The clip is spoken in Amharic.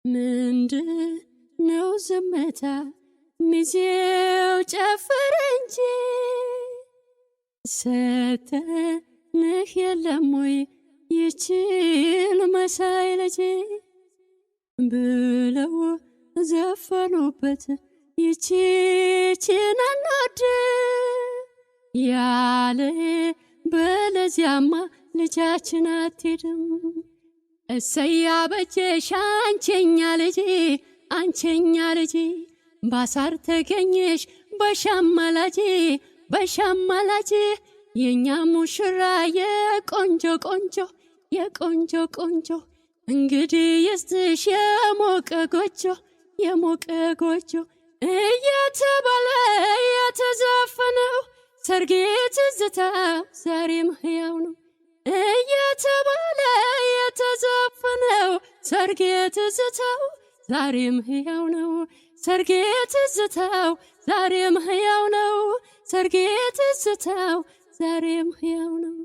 ምንድነው ዝምታ? ሚዜው ጨፍር እንጂ፣ ሰተንህ የለም ወይ ይችን መሳይ ልጅ ብለው ዘፈኑበት። ይቺችን አንወድ ያለ በለዚያማ ልጃችን አትሄድም። እሰያ በጀሽ አንቸኛ ልጅ፣ አንቸኛ ልጅ፣ ባሳር ተገኘሽ በሻማላጅ፣ በሻማላጅ፣ የኛ ሙሽራ የቆንጆ ቆንጆ፣ የቆንጆ ቆንጆ፣ እንግዲህ ይስጥሽ የሞቀ ጎጆ፣ የሞቀ ጎጆ እየተባለ የተዘፈነው ሰርጌ ትዝታ ዛሬም ሕያው ነው። እየተባለ የተዘፈነው ሰርጌ ትዝታው ዛሬም ሕያው ነው። ሰርጌ ትዝታው ዛሬም ሕያው ነው። ሰርጌ ትዝታው ዛሬም ሕያው ነው።